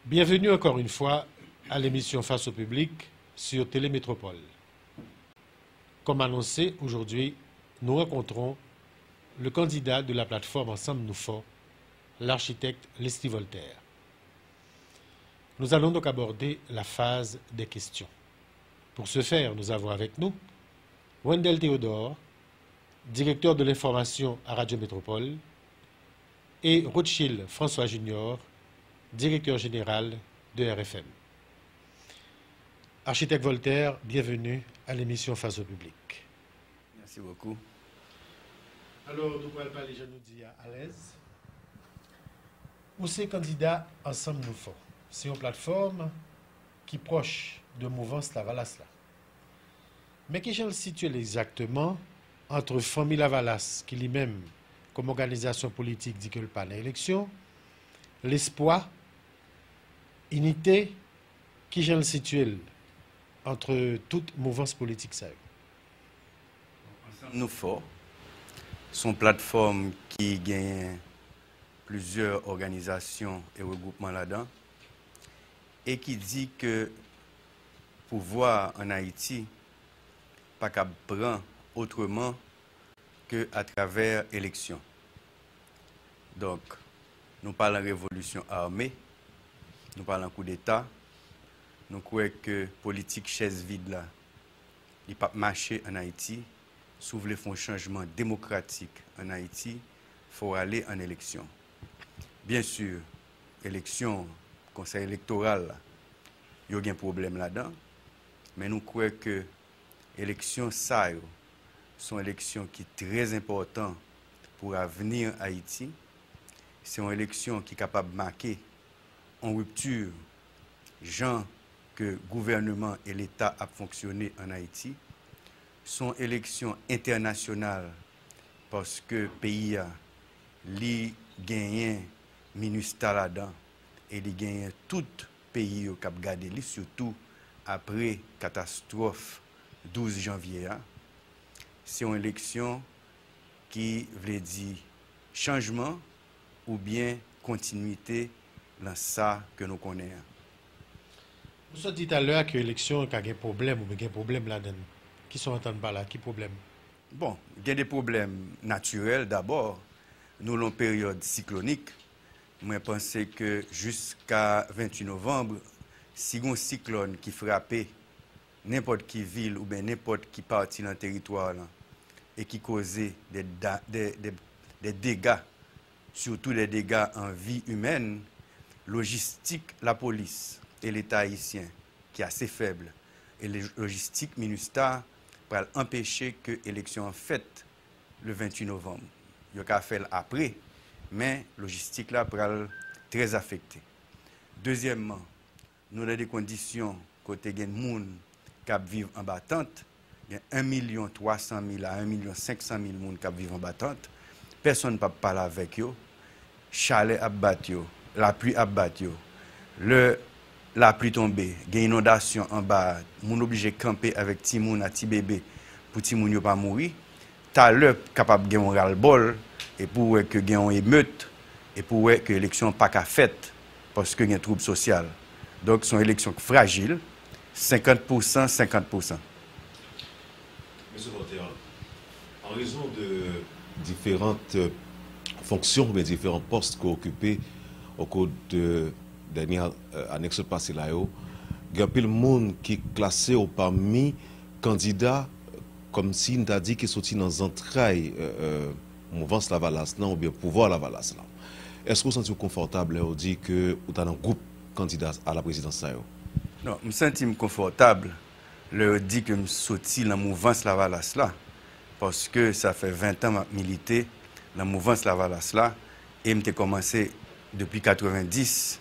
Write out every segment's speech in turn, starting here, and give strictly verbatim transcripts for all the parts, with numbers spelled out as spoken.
Bienvenue encore une fois à l'émission Face au public sur Télé Métropole. Comme annoncé, aujourd'hui, nous rencontrons le candidat de la plateforme Ansanm Nou Fò, l'architecte Leslie Voltaire. Nous allons donc aborder la phase des questions. Pour ce faire, nous avons avec nous Wendell Théodore, directeur de l'information à Radio Métropole, et Rothschild François Junior, directeur général de R F M. Architecte Voltaire, bienvenue à l'émission Face au public. Merci beaucoup. Alò, nou pral pale jan nou di a alèz. Ou se kandida Ansanm Nou Fò. Se yon platfòm ki pwòch de mouvans Lavalas la. Men kijan l sitye l egzakteman ant Fanmi Lavalas, ki li menm, kòm òganizasyon politik, di ke l pa nan eleksyon, Lespwa, Inite, kijan l sitye l ant tout mouvans politik sa yo? Ansanm Nou Fò se yon platfòm ki genyen plizyè òganizasyon e regwoupman ladan e ki di ke pouvwa an Ayiti pa kab pran otreman ke atravè eleksyon. Donk, nou pa lan revolisyon ame, nou pa lan koudeta, nou kwè ke politik chèz vid la, li p ap mache ann Ayiti. Si w vle fè yon chanjman demokratik ann Ayiti, fò w ale ann eleksyon. Byen si, eleksyon, konsèy elektoral la, yo gen pwoblèm ladan, men nou kwè ke eleksyon sa yo se yon eleksyon ki trè enpòtan pou avni Ayiti. Se yon eleksyon ki kapab make yon ripti jan ke gouvèneman e Leta ap fonksyone ann Ayiti. Se yon eleksyon entènasyonal paske peyi a, li genyen MINUSTAH ladan e li genyen tout peyi yo k ap gade li, sitou apre katastwòf douz janvye a. Se yon eleksyon ki vle di chanjman oubyen kontinwite lan sa ke nou konnen an. Ou sot di talè a ke eleksyon ka gen pwoblèm oubyen gen pwoblèm ladan l. Kisa w antann pa la? Ki pwoblèm? Bon, gen de pwoblèm natirèl dabò. Nou lan yon peryòd siklonik. Mwen panse ke jiska venntuit novanm, si gen yon siklòn ki frape nenpòt ki vil oubyen nenpòt ki pati lan teritwa lan e ki koze de, da- de, de, de dega, sitou de dega an vi imèn, lojistik lapolis e Leta ayisyen ki ase fèb, e le- lojistik MINUSTAH pral anpeche ke eleksyon an fèt le venntuit novanm. Yo ka fè l apre, men lojistik la pral trè afekte. Dezyèmman, nou nan de kondisyon kote gen moun k ap viv anba tant, gen en milyon twa san mil a en milyon senk san mil moun k ap viv anba tant, pèsonn p ap pale avèk yo, chalè ap bat yo, lapli ap bat yo. Lè lapli tonbe, gen inondasyon anba a, moun oblije kanpe avèk timoun a ti bebe pou timoun yo pa mouri. Talè kapab gen yon ralbòl e pou w wè ke gen yon emet e pou w wè ke eleksyon an pa ka fèt paske gen twoub sosyal. Donk, se yon eleksyon k frajil, senkant pou san, senkant pou san. Mesye Voltaire, an rezon de diferan fonksyon oubyen diferan pòs ke w okipe o kou de dènye ane k sot pase la yo, gen anpil moun ki klase w pami kandida kòmsi n ta di ki soti nan zantray mouvans Lavalas lan oubyen pouvwa Lavalas lan. Èske w santi w konfòtab lè w di ke w ta nan gwoup kandida a la prezidans sa yo? Non, m santi m konfòtab lè yo di ke m soti lan mouvans Lavalas la, paske sa fè ven tan m ap milite lan mouvans Lavalas la, e m te kòmanse depi katrevenndis,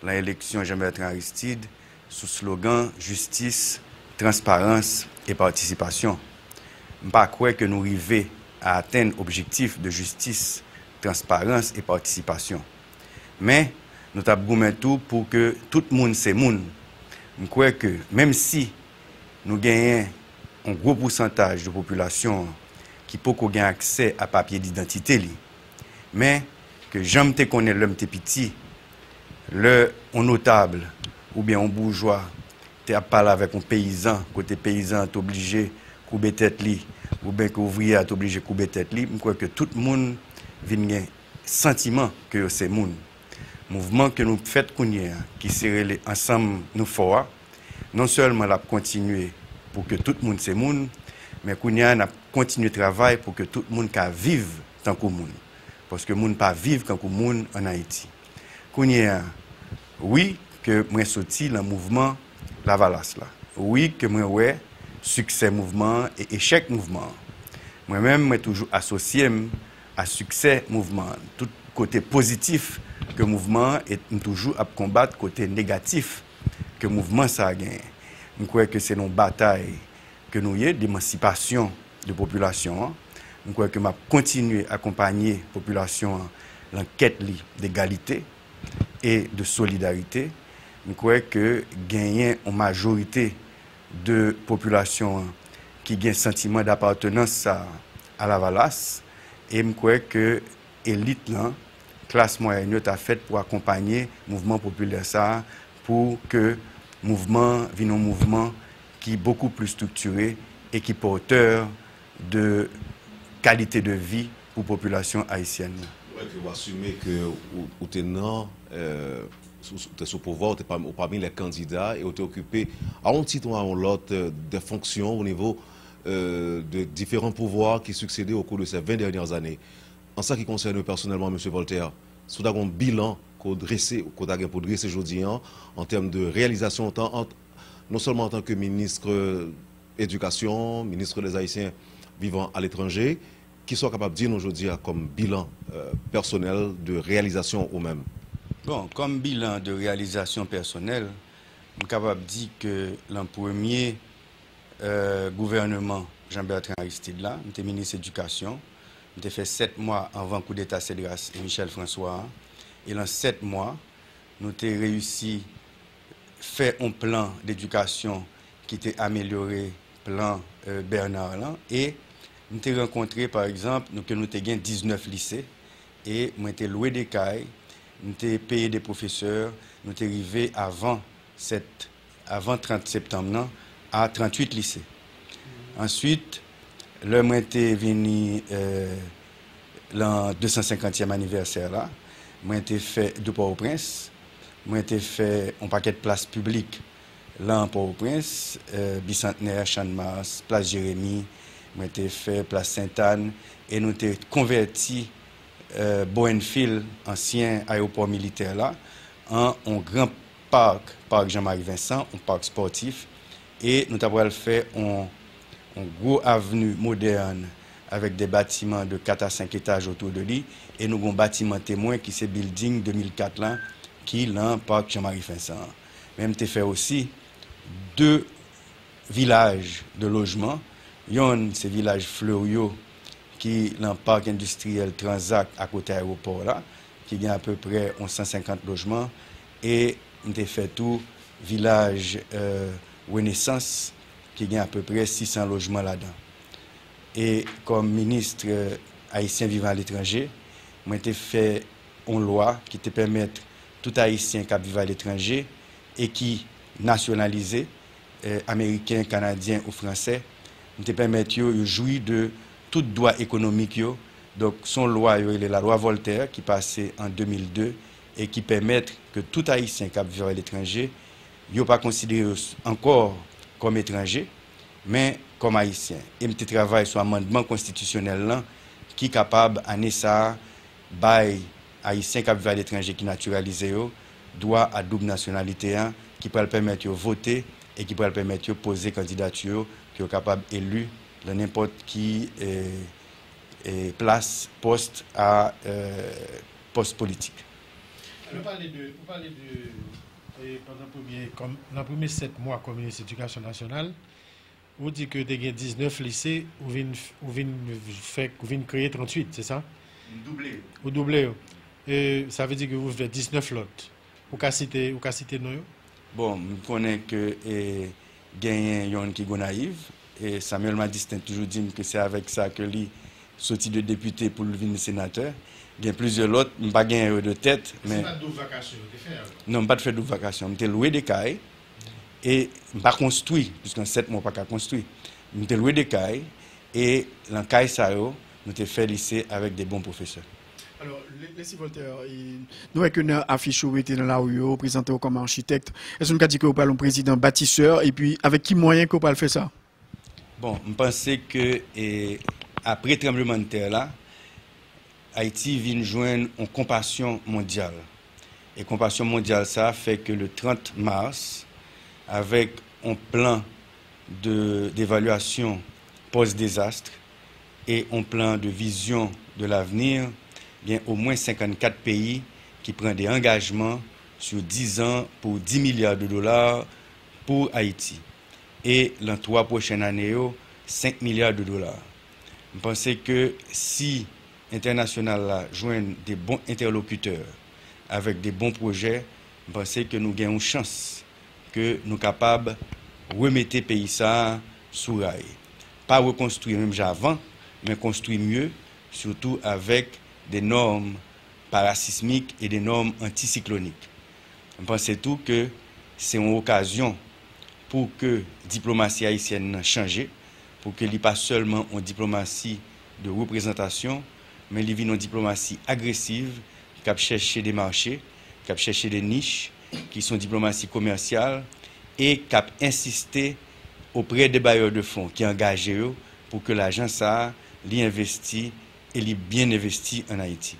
lan eleksyon Jean Bertrand Aristide, sou slogan jistis, transparans e patisipasyon. M pa kwè ke nou rive a atenn objektif de jistis, transparans e patisipasyon. Men, nou t ap goumen tou pou ke tout moun se moun. M kwè ke, menm si nou genyen yon gwo pousantaj de popilasyon an ki poko gen aksè a papye didantite li, men ke jan m te konnen lè m te piti, Lè yon notab oubyen yon boujwa te ap pale avèk yon peyizan, kote peyizan an te oblije koube tèt li, oubyen ke ouvriyè a te oblije koube tèt li, m kwè ke tout moun vin gen santiman ke yo se moun. Mouvman ke nou fèt kounye a, ki se rele Ansanm Nou Fò a, non sèlman l ap kontinye pou ke tout moun se moun, men kounye a n ap kontinye travay pou ke tout moun ka viv tankou moun. Paske moun pa viv tankou moun ann Ayiti. Kounye a, wi, ke mwen soti nan mouvman Lavalas la. Wi, ke mwen wè siksè mouvman an e echèk mouvman an. Mwen menm, mwen toujou asosye m a siksè mouvman an. Tout kote pozitif ke mouvman an, e m toujou ap konbat kote negatif ke mouvman sa a genyen. M kwè ke se nan batay ke nou ye, demansipasyon de popilasyon an. M kwè ke m ap kontinye akonpanye popilasyon an nan kèt li degalite e de solidarite. M kwè ke genyen yon majorite de popilasyon an ki gen santiman dapatenans sa a a Lavalas, e m kwè ke elit lan, klas mwayèn yo ta fèt pou akonpanye mouvman popilè sa a, pou ke mouvman an vin yon mouvman ki bokou pli striktire e ki pòtè de kalite de vi pou popilasyon ayisyèn nan. Mwen ke w asime ke ou, ou te nan, euh, sou, sou, te sou pouvwa, ou te pami, ou pami lè kandida e ou te okipe, à un titre ou à un autre, euh, des fonctions au niveau, euh, de différents pouvoirs qui succédaient au cours de ces vingt dernières années. An sa ki konsène pèsonèlman, Mesye Voltaire, si w ta gen yon bilan ke w drese, ke w ta gen pou drese jodi an, an tèm de reyalizasyon w ta, an, non sèlman antanke minis edikasyon, minis dè Ayisyen vivan aletranje, kisa w kapab di nou jodi a kòm bilan, euh, pèsonèl de reyalizasyon ou menm? Bon, kòm bilan de reyalizasyon pèsonèl, m kapab di ke lan premye, euh, gouvèneman Jean Bertrand Aristide la, m te minis edikasyon, m te fè sèt mwa anvan koudeta Cédras e Michel François an, e lan sèt mwa, nou te reyisi fè yon plan d'edikasyon ki te amelyore plan, euh, Bernard lan, e m te rankontre, pa egzanp, nou, ke nou te gen diznèf lise, e mwen te lwe de kay, m te peye de pwofesè, nou te rive avan sèt, avan trant septanm nan, a tranntuit lise. Answit, lè mwen te vini, euh, lan de san senkantyèm anivèsè la, mwen te fè, de Pòtoprens, mwen te fè yon pakèt plas piblik lan Pòtoprens, euh, Bisantnè, Channmas, plas Jeremi, mwen te fè plas Sentàn, e nou te konvèti, euh, Bowenfield, ansyen ayewopò militè la, an yon gran pak, pak Jean-Marie Vincent, yon pak spòtif, e nou ta pral fè yon, yon gwo avni modèn avèk de batiman de kat a senk etaj otou de li, e nou gen yon batiman temwen ki se bilding de mil kat lan, ki lan pak Jean-Marie Vincent an. Men m te fè osi de vilaj de lojman. Yonn se vilaj Fleurieau ki lan pak endistriyèl Tranzac akote ayewopò la, ki gen apeprè yon san senkant lojman, e m te fè tou vilaj, euh, Renaissance ki gen apeprè sis san lojman ladan. E kòm minis, euh, ayisyen vivan aletranje, mwen te fè yon lwa ki te pèmèt tout Ayisyen k ap viv aletranje e ki nasyonalize, eh, ameriken, kanadyen ou fransè, m te pèmèt yo, yo jwi de tout dwa ekonomik yo. Donk, se yon lwa yo rele lalwa Voltaire ki pase an de mil de e ki pèmèt ke tout Ayisyen k ap viv aletranje, yo pa konsidere yo s-, ankò kòm etranje, men kòm Ayisyen. E m te travay sou amannman konstitisyonèl lan ki kapab, ane sa a, bay Ayisyen k ap viv aletranje ki natiralize yo dwa a doub nasyonalite an, ki pral pèmèt yo vote e ki pral pèmèt yo poze kandidati yo, ke yo kapab eli nan nenpòt ki, eh, eh, plas, pòs a, eh, pòs politik. Ou pale de, ou pale de, eh, pandan premye, kòm, nan premye sèt mwa kòm minis edikasyon nasyonal, ou di ke te gen diznèf lise, ou vin, ou vin fè, ou vin kreye tranntuit, se sa? M double yo. Ou double yo. E, sa vle di ke ou fè diznèf lòt. Ou ka site, ou ka site non yo? Bon, m konnen ke, e, genyen yonn ki Gonayiv, e Samuel Madistin toujou di m ke se avèk sa ke li soti de depite pou l vin senatè. Gen plizyè lòt, m pa genyen yo de tèt, men... Se pa doub vakasyon yo te fè a? Non, m pa t fè doub vakasyon. M te lwe de kay, e m pa konstwi, piske an sèt mwa w pa ka konstwi. M te lwe de kay, e nan kay sa yo, nou te fè lise avèk de bon pwofesè. Alò, Leslie Voltaire, nou wè ke nan afich ou mete nan lari yo, prezante w kòm achitèk. Èske nou ka di ke w pral yon prezidan batisè, epi avèk ki mwayen ke w pral fè sa? Bon, m panse ke e, apre tranblemanntè la, Ayiti vin jwenn yon konpasyon mondyal. E konpasyon mondyal sa fè ke le trant mas, avèk yon plan de devalyasyon pòs dezas e yon plan de vizyon de lavni, gen omwen senkannkat peyi ki pran de angajman sou dizan pou di milya de dola pou Ayiti. E lan twa pwochèn ane yo, senk milya de dola. M panse ke si entènasyonal la jwenn de bon entèlokitè avèk de bon pwojè, m panse ke nou gen yon chans ke nou kapab remete peyi sa a sou ray. Pa rekonstwi menm jan avan, men konstwi mye, sitou avèk de nòm parasismik e de nòm antisiklonik. M panse tou ke se yon okazyon pou ke diplomasi ayisyèn nan chanje, pou ke li pa sèlman yon diplomasi de reprezantasyon, men li vin yon diplomasi agresiv k ap chèche de mache, k ap chèche de nich, ki se yon diplomasi komèsyal e k ap ensiste oprè de bayè de fon ki angaje yo pou ke lajan sa a li envesti e li byen envesti ann Ayiti.